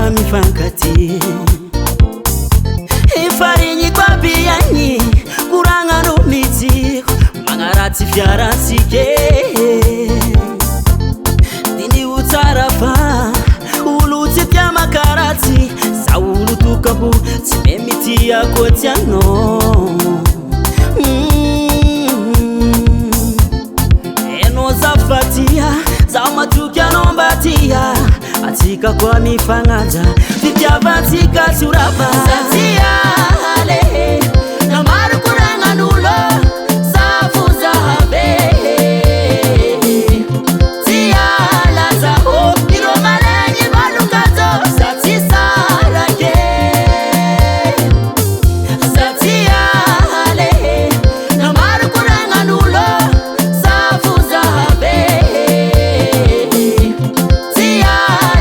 Atsika mifankatia. Efa regniko aby agny koragnanao mitsiko magnaratsy fiarantsika e. Diniho tsara fa olo tsy tia makaratsy, za olo tokam-po tsy mahay mitia ankoatsy anao. Enao za fa tia, za matoky anao mba tia. Atsika koa mifagnaja, fitiavantsika tsy ho rava. Za tia ale, na maro koragnan'olo, za fo za be. Tia laza ô, ireo maregny malokajo, za tsy sarake. Za tia ale, na maro koragnan'olo, za fo za be. Tia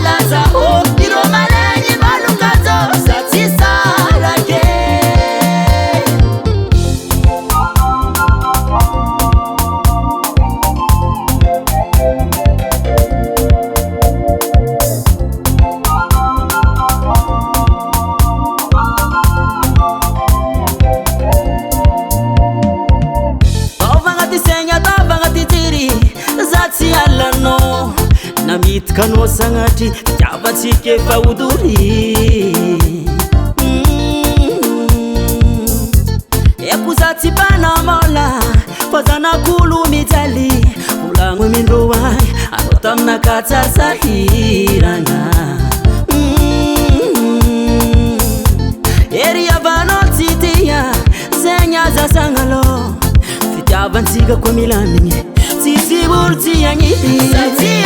laza ô, ireo maregny malokajo, za tsy sarake. Taovagna ty saigna, taovagna ty jery, za tsy alanao. Namitika anao sagnatry, fitiavantsika efa ho dory. Eko za tsy mpanamôla, fa zanak'olo mijaly. Volagno amindreo ahy, anao taminaka tsary sahiragna. Ery havanao tsy tia, zegny aza sagnalô. Fitiavantsika koa milamigny, tsisy olo tsy agnidy. Za tia.